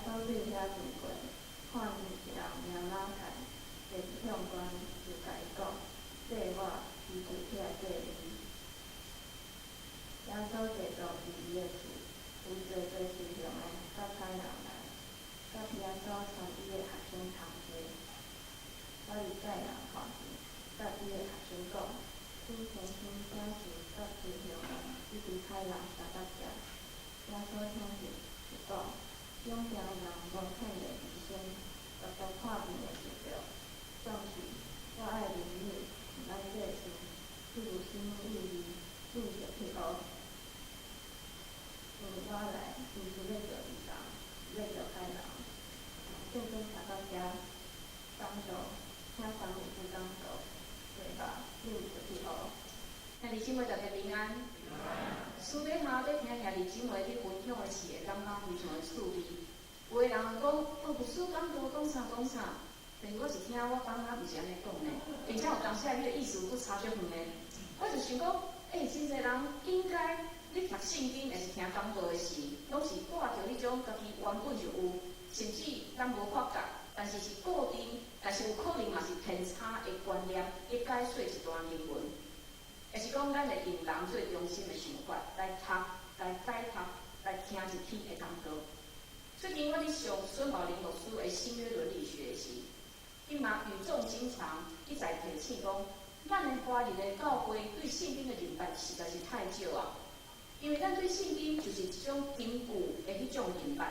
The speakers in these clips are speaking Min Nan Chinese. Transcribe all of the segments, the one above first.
穌對遐經過，看見一人名馬太，坐佇向關，就共伊講：綴我，伊就起來綴伊。耶穌坐倒佇伊的厝，有濟濟隨從的佮歹人來，佮耶穌攙伊的學生同坐。法利賽人看見，佮伊的學生講：恁先生啥時佮隨從的一直歹人相佮食？耶穌聽見，就講：養病的人無欠著醫生，獨獨看病的就著。總是我愛憐憫，毋愛祭祀，你有啥物意義？恁著去學。因為我來，毋是欲召義人，是欲召歹人。聖經讀到遮，講道，請三牧師講道，對吧？恁就去學。兄弟姊妹大家平安。私底下咧聽兄弟姊妹咧分享的時，會感覺非常的趣味。有的人講，哦，牧師講道講啥講啥，但是我一聽，我感覺毋是按呢講呢，並且有當時彼个意思閣差足遠的。我就想講，欸，真濟人應該你讀聖經，抑是聽講道的時，攏是帶著彼種家己原本就有，甚至咱無發覺，但是是固定，但是有可能嘛是偏差的觀念，去解說一段經文。抑是講，咱會用人做中心的想法來讀、來解讀、來聽一篇的講道。最近我佇上孫寶玲牧師的新約倫理學時，伊嘛語重心長，一再提醒講，咱的華人的教會對聖經的認捌實在是太少啊。因為咱對聖經就是一種根據的彼種認捌。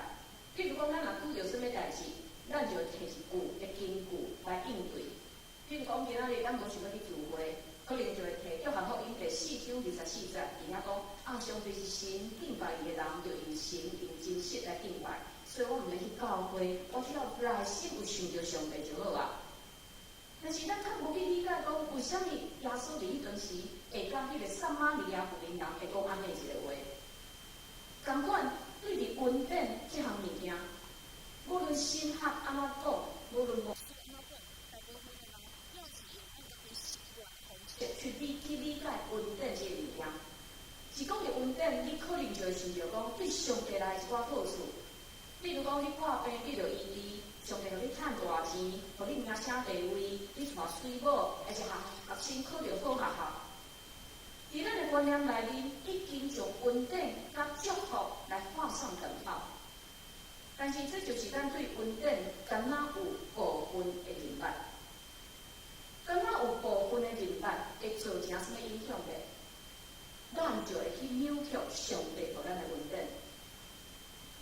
譬如講，咱若拄著啥物代誌，咱就會提一句的根據來應對。譬如講，今仔日咱無想欲去聚會，可能就會提約翰福音第四章24節，佇遐講啊，上帝是神，敬拜伊的人，著用神用真實來敬拜。所以我毋免去教會，我只要內心有想著上帝就好啊。但是咱較無去理解講，為啥物耶穌佇彼當時會佮彼个撒瑪利亞婦人會講按呢一个話？仝款對佇恩典這項物件，無論神學按怎講，無論牧師按怎講，大部分的人攏是用咱家己習慣方式去理解恩典這个物件。是講著恩典，你可能就會想著講，對上帝來一寡好處。比如講，你破病得著醫治，上帝予你趁大錢，予你名聲地位，你娶媠某，抑是學生考著好學校。佇咱的觀念內面，已經將恩典佮祝福來畫上等號。但是這就是咱對恩典敢若有部分的認捌，敢若有部分的認捌，會造成啥物影響咧？咱就會去扭曲上帝予咱的恩典。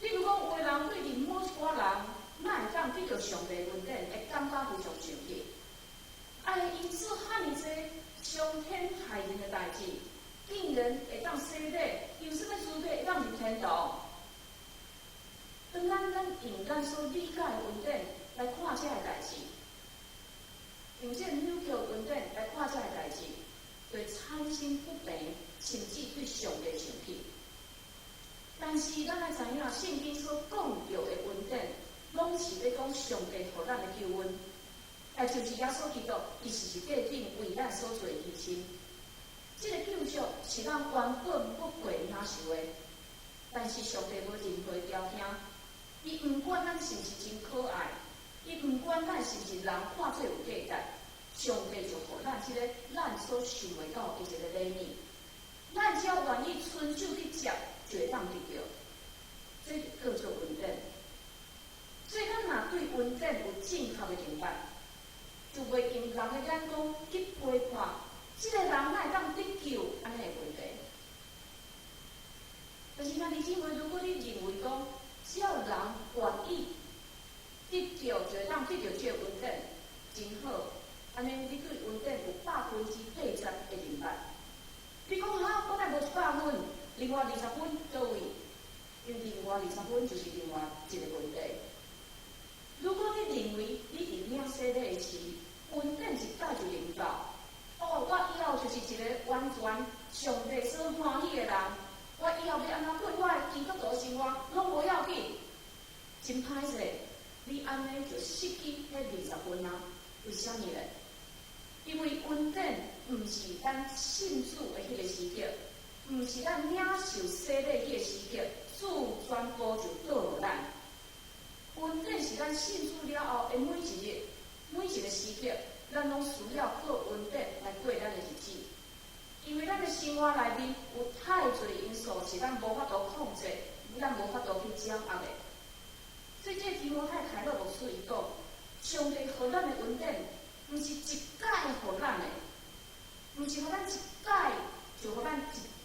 比如講，有的人對佇某一寡人，哪會當得著上帝恩典，會感覺非常生氣。哎，伊做遐爾濟傷天害人的代誌，竟然會當洗禮，有啥物資格會當入天堂？當咱用咱所理解的恩典來看這个代誌，用這個扭曲恩典來看這个代誌，就會產生不平，甚至對上帝生氣。但是咱愛知影，聖經所講著的恩典，攏是咧講上帝予咱的救恩，也就是耶穌基督，伊實實際際為咱所做的犧牲。這个救贖是咱原本不配領受的，但是上帝無任何條件，伊毋管咱是毋是真可愛，伊毋管咱是毋是人看做有價值，上帝就予咱這个咱所想袂到的一个禮物。咱只要願意伸手去接，就會當得著，這就叫做恩典。所以咱若對恩典有正確的認捌，就袂用人的眼光去批判，這个人哪會當得救按呢的問題。但是兄弟姊妹，如果你認為講，只要人願意得著，就會當得著這個恩典，真好。按呢，你對恩典有80%的認捌。你講哈，我若無100分，另外20分佗位？因為另外二十分就是另外一個問題。如果你認為你佇領洗禮的時，恩典一擺就臨到，哦，我以後就是一個完全上帝所歡喜的人，我以後欲按怎過我的基督徒生活，攏無要緊。真歹勢，你按呢就失去彼二十分啊？為啥物咧？因為恩典毋是咱信主的彼個時刻，毋是咱領受洗禮彼個時刻，主全部就倒予咱。恩典是咱信主了後的每一日、每一个時刻，咱攏需要靠恩典來過咱的日子。因為咱的生活內面有太濟因素是咱無法度控制，咱無法度去掌握的。所以，這個提摩太凱勒牧師伊講，上帝予咱的恩典，毋是一擺予咱的，毋是予咱一擺就予咱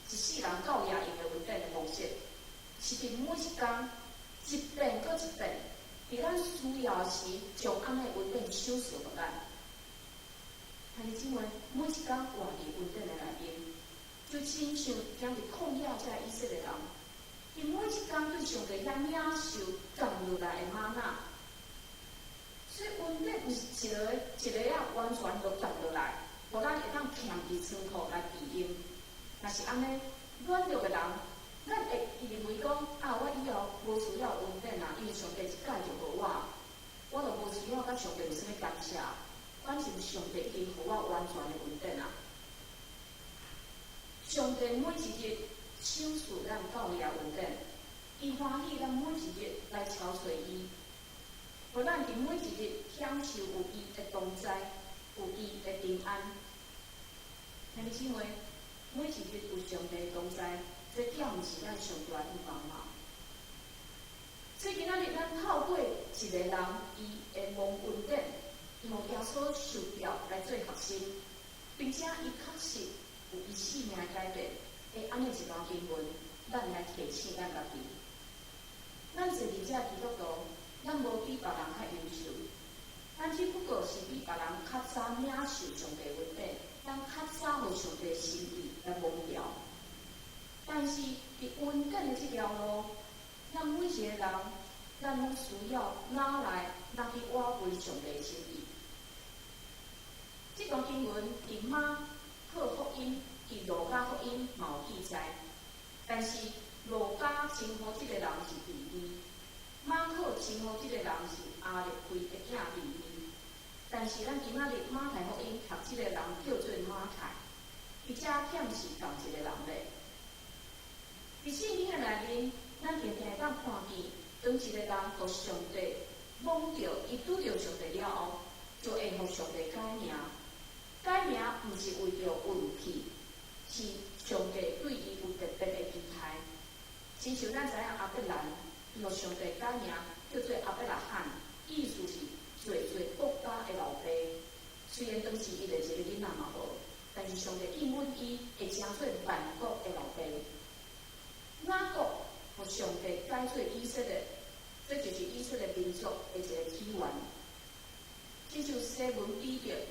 一世人夠額用的恩典的方式，是佇每一工一遍閣一遍，佇咱需要時，將按呢恩典賞賜予咱。兄弟姊妹，每一工活佇恩典的內面，就親像行佇曠野這以色列人，𪜶每一工對上帝遐領受降落來的嗎哪。所以恩典毋是一个一个仔完全就降落來，予咱會當徛佇倉庫來備用。若是按呢，軟弱的人，咱會認為講啊，我以後無需要恩典啊，因為上帝一擺就予我，我就無需要佮上帝有啥物感謝。反正上帝已經予我完全的恩典啊！上帝每一日賞賜咱夠額恩典，伊歡喜咱每一日來朝揣伊，予咱佇每一日享受有伊的同在，有伊的平安。兄弟姊妹，每一日有上帝同在，這敢毋是咱上大的願望嗎？所以今仔日咱透過一個人伊的蒙恩典，伊予耶穌受調來做學生，並且伊確實有伊生命的改變。會按呢一段經文，咱來提醒咱家己。咱坐佇遮基督徒，咱無比別人較優秀，咱只不過是比別人較早領受上帝恩典，咱較早予上帝心意來蒙召。但是佇恩典的這條路，咱每一個人，咱攏需要拿來拿去倚違上帝的心意。這段經文佇馬可福音、佇路加福音嘛有記載，但是路加稱呼這個人是利未，馬可稱呼這個人是亞勒腓的囝利未。但是咱今仔日馬太福音讀這個人叫做馬太，佇遮顯是仝一個人咧。佇聖經的內面，咱定定會當看見，當一個人予上帝摸著，伊拄著上帝了後，就會予上帝改名。改名毋是為著運氣，是上帝對伊有特別的期待。親像咱知影亞伯蘭，伊予上帝改名叫做亞伯拉罕，意思是濟濟國家的老爸。雖然當時伊連一个囡仔嘛無，但是上帝應允伊會成做萬國的老爸。雅各予上帝改做以色列，這就是以色列民族的一個起源。親像西門彼得，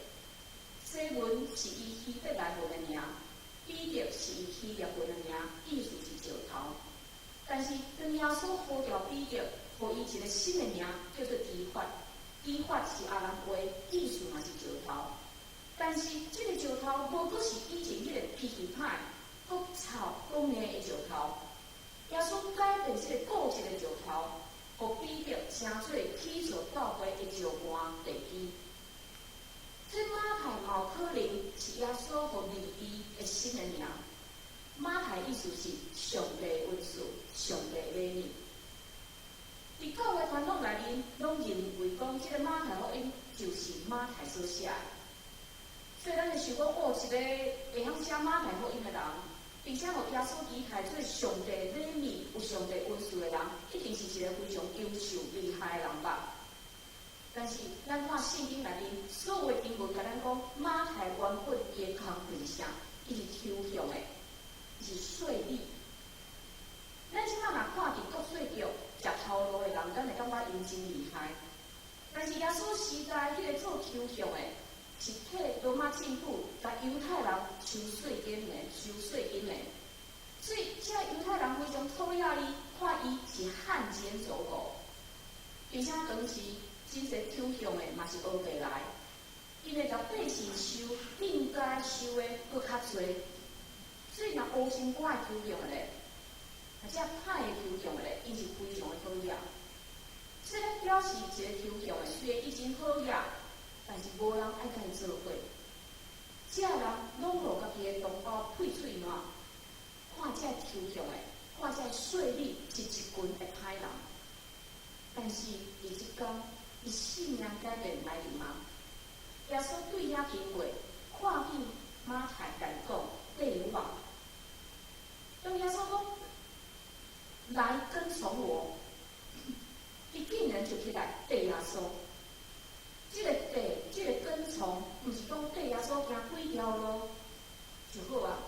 西門是伊希伯來文的名，彼得是伊希臘文的名，意思是石頭。但是當耶穌呼召彼得，予伊一個新的名，叫做基法。基法是亞蘭話，意思嘛是石頭。但是這個石頭無閣是以前彼個脾氣歹、閣臭、閣硬的石頭。耶穌改變這個固執的石頭，予彼得成做起造教會的石磐地基。這馬太嘛有可能是耶穌予利未的新的名。馬太意思是上帝恩賜、上帝禮物。佇教會傳統內面，攏認為講這個馬太福音就是馬太所寫的。所以咱就想講，哦，一個會曉寫馬太福音的人，並且予耶穌期待做上帝禮物、有上帝恩賜的人，一定是一個非常優秀、厲害的人吧？但是，咱看聖經內面所有的經文，共咱講，馬太原本伊的工課是啥？伊是抽象的，伊是稅吏。咱這擺若看佇國稅局食頭路的人，咱會感覺𪜶真厲害。但是耶穌時代彼個做抽象的，是替羅馬政府共猶太人收稅金的，收稅金的。所以，這猶太人非常討厭伊，看伊是漢奸走狗。並且當時真濟抽象的嘛是烏白來，𪜶會共百姓收應該收的閣較濟。所以，若烏心肝的抽象的咧，或者歹的抽象的咧，𪜶是非常的討厭。所以，咱表示一個抽象的，雖然伊真好額，但是無人愛共伊做伙。這人攏予家己的同胞屁喙瀾，看這抽象的，看這稅吏是一群的歹人。但是佇這工，伊性命改變來臨嗎？耶穌對遐經過，看見馬太共伊講：綴我。當耶穌講來跟從我，伊竟然就起來綴耶穌。這個綴，這個跟從，毋是講綴耶穌行幾條路就好啊。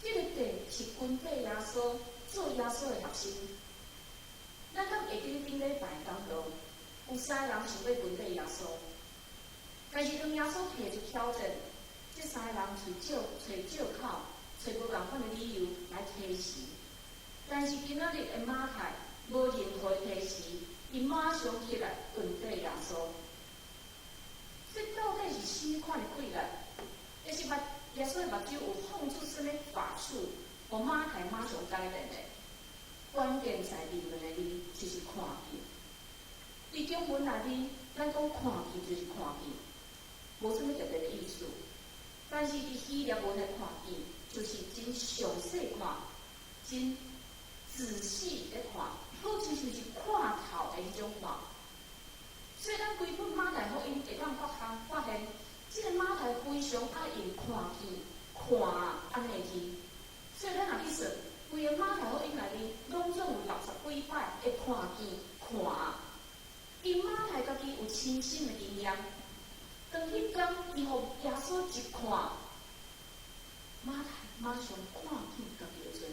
這個綴是跟綴耶穌，做耶穌的學生。咱敢會記頂禮拜講道，有三個人想欲跟綴耶穌，但是當耶穌提出挑戰，這三個人揣借揣借口，揣無仝款的理由來推辭。但是今仔日的馬太無任何推辭，伊馬上起來跟綴耶穌。這到底是啥物款的氣力？抑是目耶穌的目睭有放出啥物法術，予馬太馬上改變的？關鍵在佇兩个字，就是看見。佇中文內面，咱講看見就是看見，無啥物特別的意思。但是佇希臘文的看見，就是真詳細看，真仔細的看，好親像是看透的彼種看。所以咱規本馬太福音會當發現，這个馬太非常愛用看見、看按呢字。所以咱若去算，規个馬太福音內面，攏總有60幾擺會看見、看。因馬太家己有親身的經驗，當彼工伊予耶穌一看，馬太馬上看見家己的罪，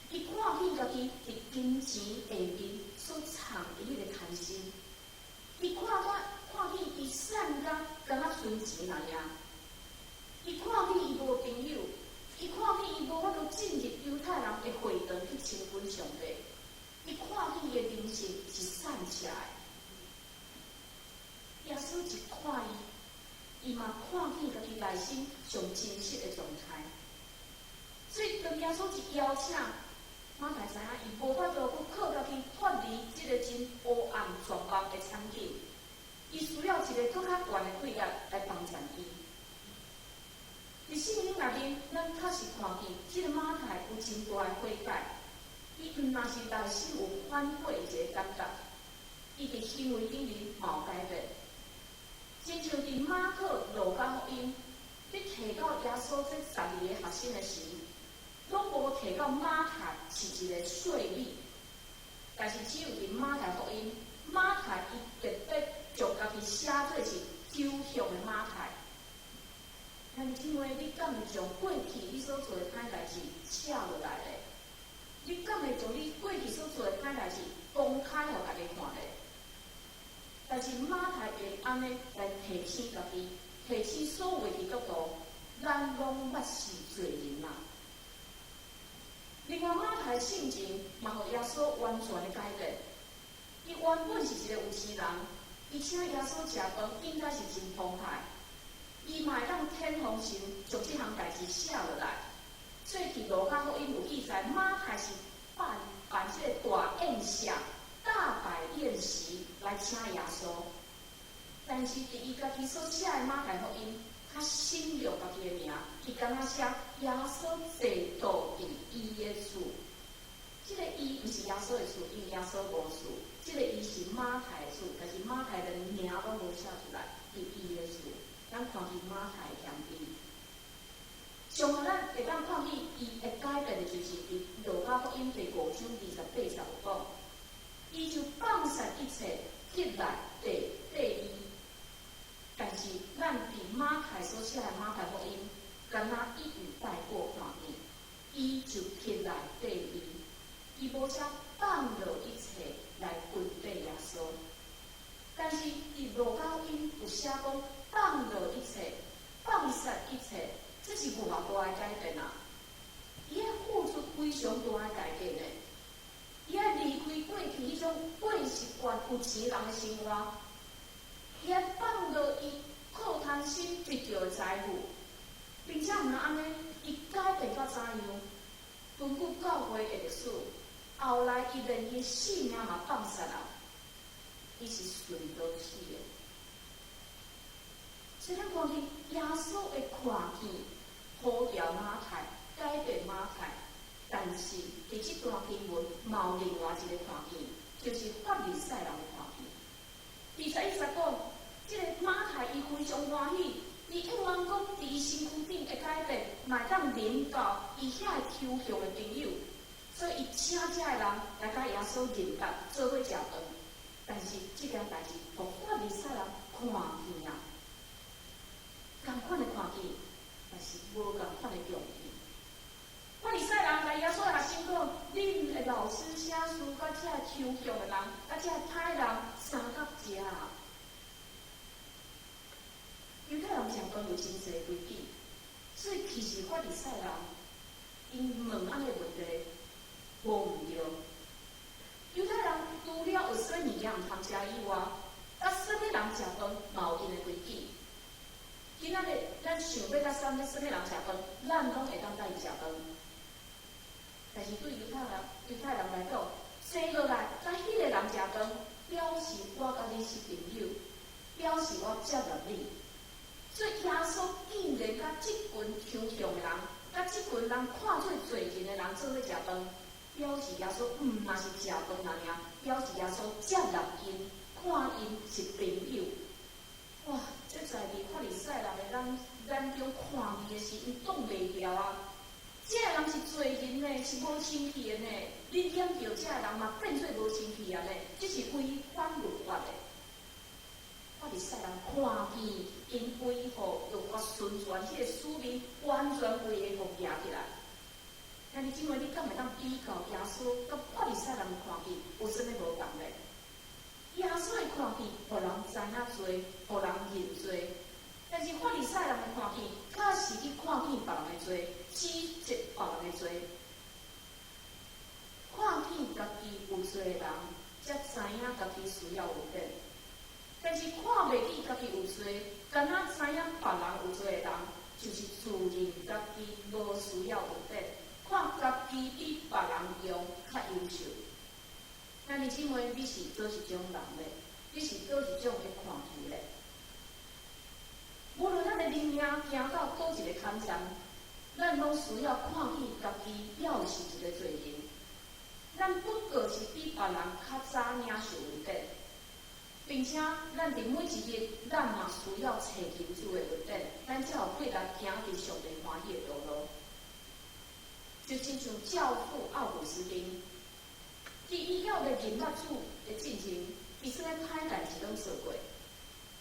伊看見家己佇金錢下面所藏的彼個貪心，伊看甲看見伊散甲敢若賰錢爾爾，伊看見伊無朋友，伊看見伊無法度進入猶太人的會堂去親近上帝，伊看見伊的人生是散赤的。耶穌一看伊，伊嘛看見家己內心上真實的狀態。所以當耶穌一邀請，馬太知影伊無法度閣靠家己脫離這个真黑暗絕望的場景，伊需要一个閣較懸的氣力來幫助伊。佇聖經內面，咱確實看見這个馬太有真大的悔改，伊毋但是內心有反悔的一个感覺，伊佇行為頂面嘛有改變。親像佇馬可、路加福音，佇提到耶穌這12个學生的時，攏無提到馬太是一个稅吏，但是只有佇馬太福音，馬太伊特別將家己寫做是酒鄉的馬太。但是因為你敢會將過去你所做的歹代誌寫落來咧？你敢會將你過去所做的歹代誌公開予大家看咧？但是馬太會按呢來提醒家己，提醒所有基督徒，咱攏捌是罪人啊！另外，馬太性情嘛，予耶穌完全的改變。伊原本是一个有錢人，伊請耶穌食飯應該是真澎湃，伊嘛會當天賦神將這項代誌寫落來。所以佇路加福音有記載，馬太是辦辦這个大宴席、大擺宴席來請耶穌。但是佇伊家己所寫的馬太福音，較省略家己的名，伊敢若寫耶穌坐倒佇伊的厝。這个伊毋是耶穌的厝，因為耶穌無厝。這个伊是馬太的厝，但是馬太連名攏無寫出來，佇伊的厝。咱看見馬太的謙卑。上予咱會當看見伊會改變的，就是佇路加福音第5章28節有講，伊就放捨一切，起來綴綴伊。但是咱佇馬太所寫的馬太福音，敢若一語帶過看見，伊就起來綴伊，伊無寫放落一切來跟綴耶穌。但是佇路加福音有寫講放落一切，放捨一切，這是偌大的改變啊！伊愛付出非常大的代價呢。伊愛離開過去彼種過習慣有錢人的生活，伊愛放落伊靠貪心得著的財富，並且毋但按呢，伊改變到怎樣？根據教會的歷史，後來伊連伊性命嘛放捨啊！伊是殉道死的。所以咱看見耶穌的看見，呼召馬太，改變馬太，但是佇這段經文，嘛有另外一个看見，就是法利賽人的看見。21節講，這个馬太伊非常歡喜，伊希望講佇伊身軀頂的改變，嘛會當臨到伊遐个抽象的朋友，所以伊請遮的人來佮耶穌認識，做伙食飯。但是這件代誌，予法利賽人看見啊，仝款的看見，但是無仝款的重視。法利賽人共耶穌的學生講：恁的老師寫書，佮遮抽象的人，佮遮歹人相佮食。猶太人食飯有真濟規矩，所以其實法利賽人𪜶問按呢問題無毋對。猶太人除了有啥物物件毋通食以外，佮啥物人食飯嘛有𪜶的規矩。今仔日咱想欲佮啥物啥物人食飯，咱攏會當佮伊食飯。但是對猶太人來講，坐落來佮彼個人食飯，表示我佮你是朋友，表示我接納你。所以耶穌竟然佮這群抽象的人，佮這群人看做罪人的人做伙食飯，表示耶穌毋若是食飯爾爾，表示耶穌接納𪜶，看𪜶是朋友。哇！這在佇法利賽人的咱眼中看見的時，𪜶擋袂牢啊！這个人是罪人呢，是無清氣的呢。恁染著這個人嘛，變做無清氣啊呢？這是違反律法的。法利賽人看見𪜶維護律法順傳彼個使命，完全規个予蜈起來。兄弟姊妹，你敢會當比較耶穌佮法利賽人看見有啥物無仝咧？耶穌的看見，予人知影罪，予人認罪；但是法利賽人的看見，較是去看見別人的罪，指責別人的罪。看見家己有罪的人，才知影家己需要恩典；但是看袂見家己有罪，干焦知影別人有罪的人，就是自認家己無需要恩典，看家己比別人強較優秀。兄弟姊妹，你是佗一種人咧？你是佗一種的看見咧？無論咱的靈命行到佗一个坎站，咱攏需要看見家己猶是一個罪人。咱不過是比別人較早領受恩典，並且咱佇每一日，咱嘛需要尋求主的恩典，咱才有魄力行佇上帝歡喜的道路。就親像教父奧古斯丁，佇伊猶未認捌主的進前，伊啥物歹代誌攏做過，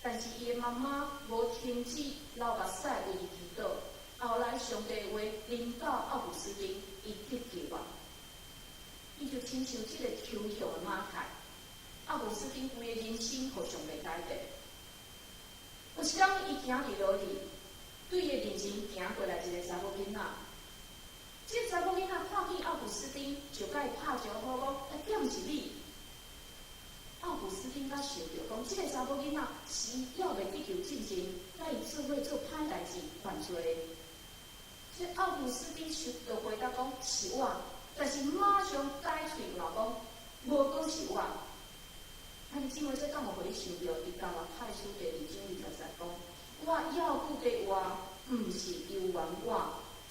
但是伊的媽媽無停止流目屎為伊祈禱。後來上帝話臨到奧古斯丁，伊得救啊！伊就親像這個抽象的馬太，奧古斯丁規个人生予上帝改變。有一工，伊行佇路裡，對伊的面前行過來一个查某囡仔。這个查某囡仔看見奧古斯丁，就共伊拍招呼講：“啊，敢是你？”奧古斯丁才想著講，這个查某囡仔是伊猶未得救進前，佮伊做伙做歹代誌犯罪。所以奧古斯丁就回答講：“是我。”但是馬上改喙換講：“無閣是我。”兄弟姊妹，這敢有予你想著？佇加拉太書第2章20節講：“我猶閣佇活，毋是猶原我，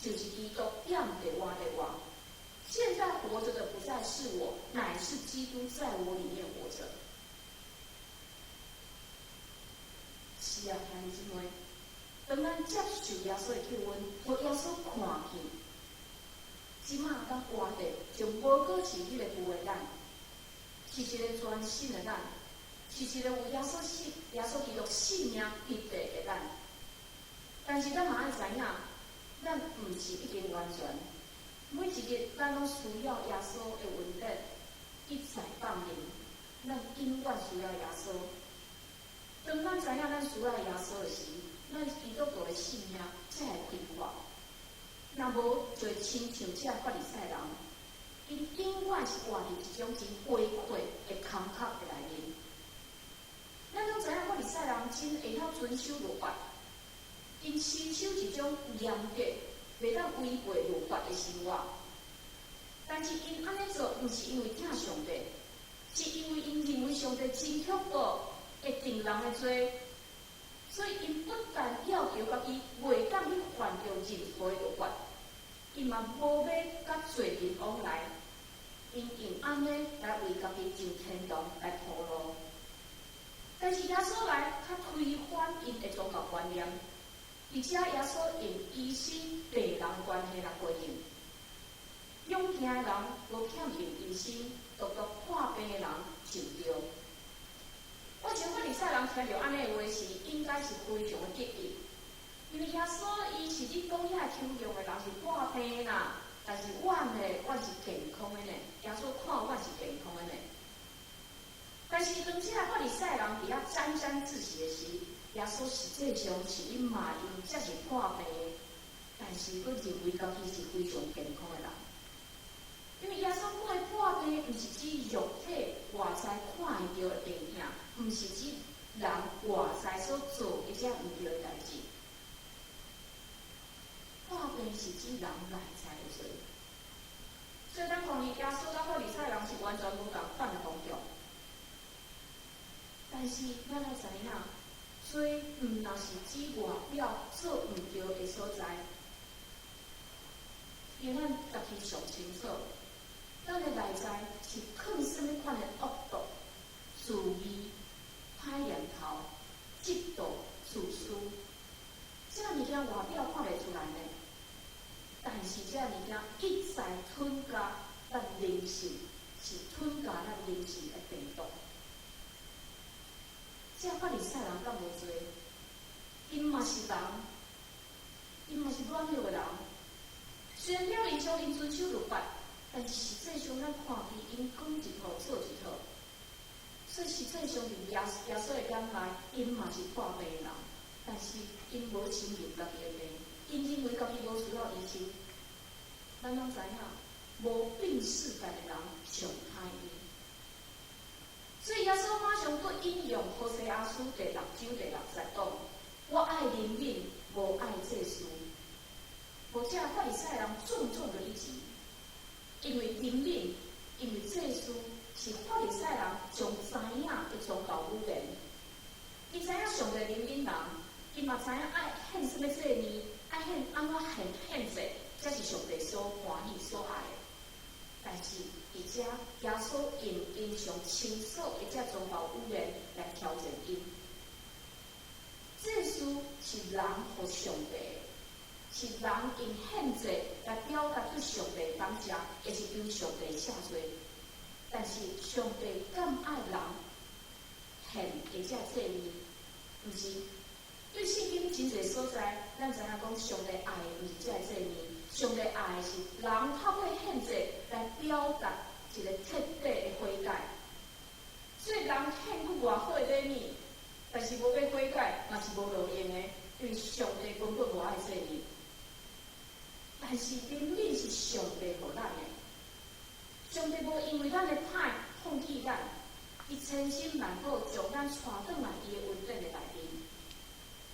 就是基督踮佇我內活。現在活著的不再是我，乃是基督在我裡面活著。”是啊，兄弟姊妹，當咱接受耶穌的救恩，予耶穌看見，這馬咱活的就無閣是彼个舊的咱，是一個全新的咱，是一個有耶穌基督性命佇內的咱。但是咱嘛愛知影，咱毋是已經完全。每一日，咱攏需要耶穌的恩典，一再降臨。咱永遠需要耶穌。當咱知影咱需要耶穌的時，咱基督徒的性命才會開闊。若無，就會親像這法利賽人，𪜶永遠是活佇一種真悲愧的空殼的內面。咱攏知影法利賽人真會曉遵守律法，𪜶持守一種嚴格、袂當違背律法的生活。但是𪜶按呢做，毋是因為疼上帝，是因為𪜶認為上帝真恐怖，會定人的罪，所以𪜶不但要求家己袂當去犯著任何的律法，𪜶嘛無欲佮罪人往來，𪜶用按按呢來為家己上天堂來鋪路。但是耶穌來，較推翻𪜶的宗教觀念，而且耶穌用醫生病人關係來回應。勇健的人無欠用醫生，獨獨破病的人就對。我想法利賽人聽著按呢的話時，應該是非常的得意，因為耶穌伊是咧講遐抽象的人是破病啦，但是阮呢，阮是健康的呢。耶穌看阮是健康的呢。但是當這個法利賽人佇遐沾沾自喜的時，耶穌實際上是咧罵𪜶，才是破病的，但是閣認為家己是非常健康的人。因為耶穌講的破病，毋是指肉體外在看會著的病痛，毋是指人外在所做一些毋對的代誌。破病是指人內在的罪。所以咱看見耶穌佮法利賽人是完全無仝款的方向。但是咱愛知影，罪毋但是指外表做毋對的所在，因為咱家己上清楚，咱的內在是囥啥物款的惡毒、自義、歹念頭、嫉妒、自私，這个物件外表看袂出來呢。但是這个物件一再吞食咱靈性，是吞食咱靈性的病毒。這法利賽人敢無罪？𪜶嘛是人，𪜶嘛是軟弱的人。雖然表面上𪜶遵守律法，但是實際上咱看見𪜶講一套做一套。所以實際上佇耶穌的眼內，𪜶嘛是破病的人。但是𪜶無承認家己的病，𪜶認為家己無需要醫生。咱攏知影，無病識感的人上歹醫。所以耶穌馬上閣引用何西阿書第六章第六節講：我愛憐憫，無愛祭司。予這法利賽人重重的一擊，因為憐憫，因為祭司是法利賽人上知影的宗教語言。𪜶知影上帝憐憫人，𪜶嘛知影愛獻啥物祭物，愛獻按怎獻祭，才是上帝所歡喜所愛的。但是，佇遮耶穌用𪜶上清楚的這宗教語言來挑戰𪜶。祭司是人予上帝，是人用獻祭來表達對上帝感謝，也是求上帝赦罪。但是上帝敢愛人獻的這祭物，毋是。對聖經真濟所在，咱知影講上帝愛的毋是這个祭物，上帝愛的是人透過獻祭來表達一個徹底的悔改。所以人獻閣偌好的禮物，但是無欲悔改，嘛是無路用的，因為上帝根本無愛祭物。但是憐憫是上帝予咱的，上帝無因為咱的歹放棄咱，伊千辛萬苦將咱帶轉來伊的恩典的內面。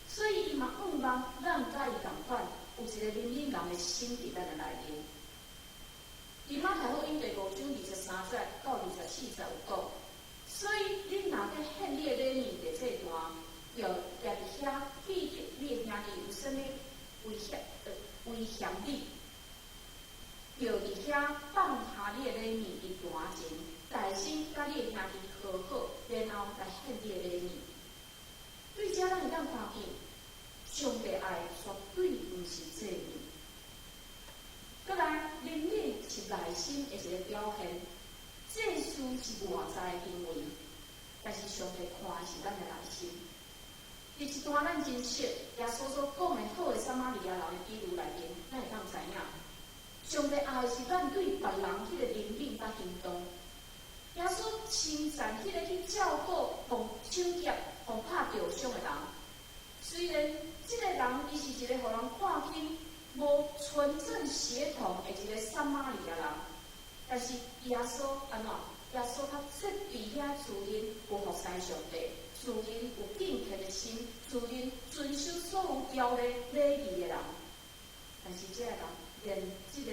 所以伊嘛向望咱佮伊仝款，有一個憐憫人的心佇咱的內面。佇馬太福音第五章23節到24節有講，所以恁若欲獻你的禮物佇祭壇，著徛佇遐記得你的兄弟有啥物威脅你，著佇遐放下你的禮物佇壇前，大先佮你的兄弟和好，然後來獻你的禮物。對這咱會當看見，上帝愛絕對毋是祭物。閣來，憐憫是內心的一個表現，祭司是外在的行為，但是上帝看的是咱的內心。佇一段咱真熟耶穌所講的好的撒瑪利亞人的比喻內面，咱會當知影，上帝愛的是咱對別人彼個憐憫佮行動。耶穌稱讚彼個去照顧、予搶劫、予拍著傷的人。雖然這個人伊是一個予人看輕、無純正血統的一個撒瑪利亞人，但是耶穌按怎？耶穌較責備遐自認有服侍上帝、自認有敬虔的心、自認遵守所有條例禮儀的人，但是這個人連這個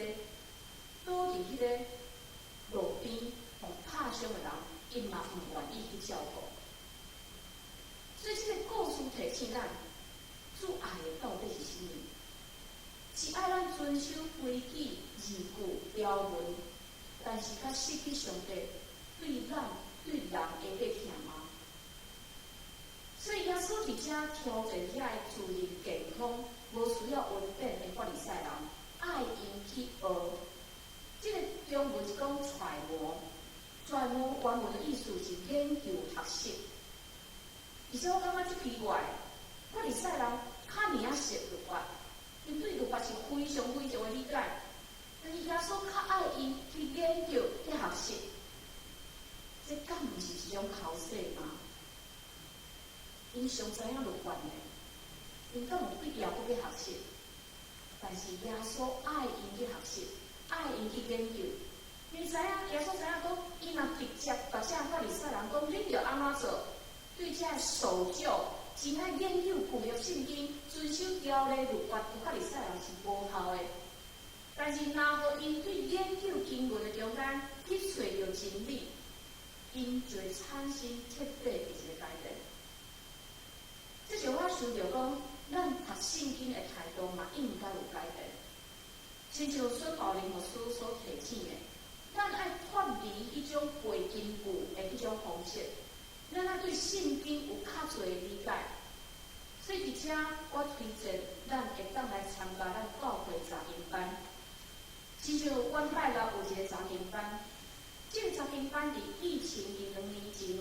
倒佇彼個路邊予拍傷的人，伊嘛毋願意去照顧。所以這個故事提醒咱，主愛的到底是啥物？是愛咱遵守規矩、字句、條文，但是較失去上帝對咱對人的底疼嗎？所以耶穌佇遮挑戰遐个自認健康、無需要恩典的法利賽人，愛𪜶去學。這個中文是講揣摩，揣摩原文的意思是研究學習。而且我感覺足奇怪，法利賽人較爾仔熟律法，𪜶對律法是非常非常的理解，但是耶穌較愛𪜶去研究、去學習，這敢毋是一種剾洗嗎？𪜶上知影律法呢，𪜶敢有必要閣去學習？但是耶穌愛𪜶去學習，愛𪜶去研究。𪜶知影耶穌知影講，伊若直接共這法利賽人講，恁著按怎做？對這守舊、真愛研究舊約聖經、遵守條例律法的法利賽人是無效的。但是，若予𪜶對研究經文的中間去揣著真理，𪜶就會產生徹底的一個改變。這就我想著講，咱讀聖經的態度嘛，應該有改變。親像孫寶玲牧師所提醒的，咱愛脫離彼種背經句的彼種方式，咱愛對聖經有較濟理解。所以佇遮，我推薦咱會當來參加咱教會查經班。親像阮拜六有一個查經班，這個查經班佇疫情佇2年前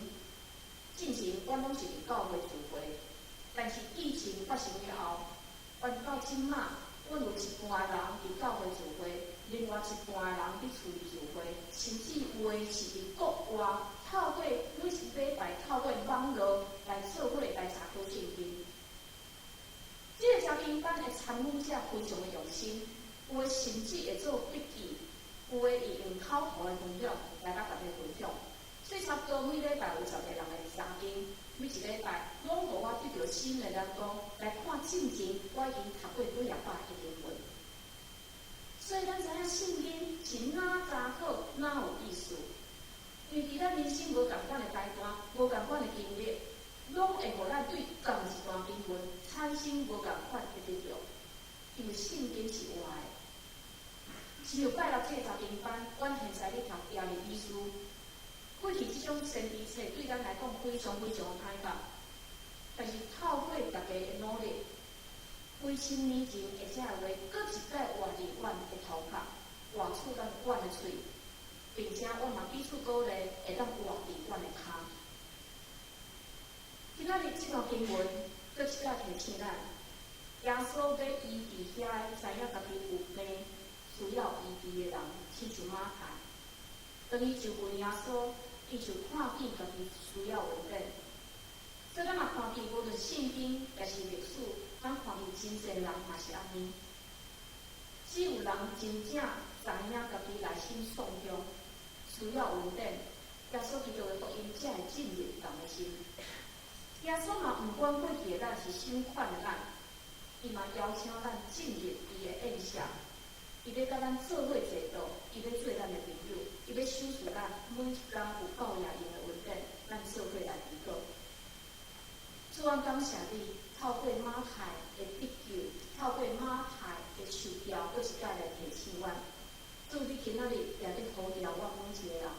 進行，阮攏是佇教會聚會。但是疫情發生了後，阮到這馬，阮有一半人佇教會聚會，另外一半人佇厝裡聚會，甚至有的是佇國外，透過每一禮拜透過網路來做伙來查考聖經。這個查經班的參與者非常的用心，有的甚至會做筆記，有的會用口頭的分享來佮大家分享。所以差不多每禮拜有10個人來查經，每一禮拜攏予我得著新的眼光來看進前我已經讀過幾仔百的經文。所以咱知影聖經是哪查好，哪有意思。因為佇咱人生無仝款的階段，無仝款的經歷，攏會予咱對仝一段經文產生無仝款的得著。因為聖經是活的。像拜六這個查經班，阮現在咧讀耶利米書。過去這種先知冊對咱來講非常非常的歹讀，但是透過大家的努力，幾千年前的這個話，閣一擺活佇阮的頭殼，活出咱阮的喙，並且阮嘛彼此鼓勵，會當活佇阮的跤。今仔日這段經文，閣一擺提醒咱，耶穌欲醫治遐个知影家己有病、需要醫治的人，親像馬太。當伊就近耶穌，伊就看見家己需要恩典。所以咱若看見無論聖經抑是歷史，咱看見真濟人嘛是按呢。只有人真正知影家己內心創傷，需要恩典，耶穌基督的福音才會進入人的心。耶穌嘛毋管過去的咱是啥物款的咱，伊嘛邀請咱進入伊的宴席。伊欲佮咱做伙坐桌，伊欲做咱的朋友，伊欲賞賜咱每一工有夠額用的恩典，咱做伙來祈禱。主，阮感謝你，透過馬太的得救，透過馬太的受調，閣一擺來提醒阮。主，你今仔日也佇呼召阮每一個人，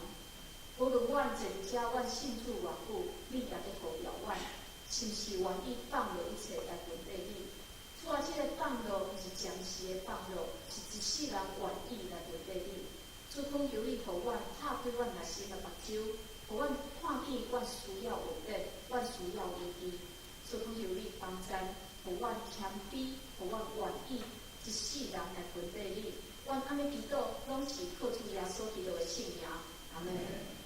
無論阮坐佇遮，阮信主偌久，你也佇呼召阮，是毋是願意放落一切來跟綴你？主啊，這個放落毋是暫時的放落，是一世人願意來跟綴你。主，懇求你，予阮拍開阮內心的目睭，予阮看見阮需要恩典，阮需要醫治。主，懇求你幫贊，予阮謙卑，予阮願意一世人來跟綴你。阮按呢祈禱，攏是靠主耶穌基督的聖名。阿門。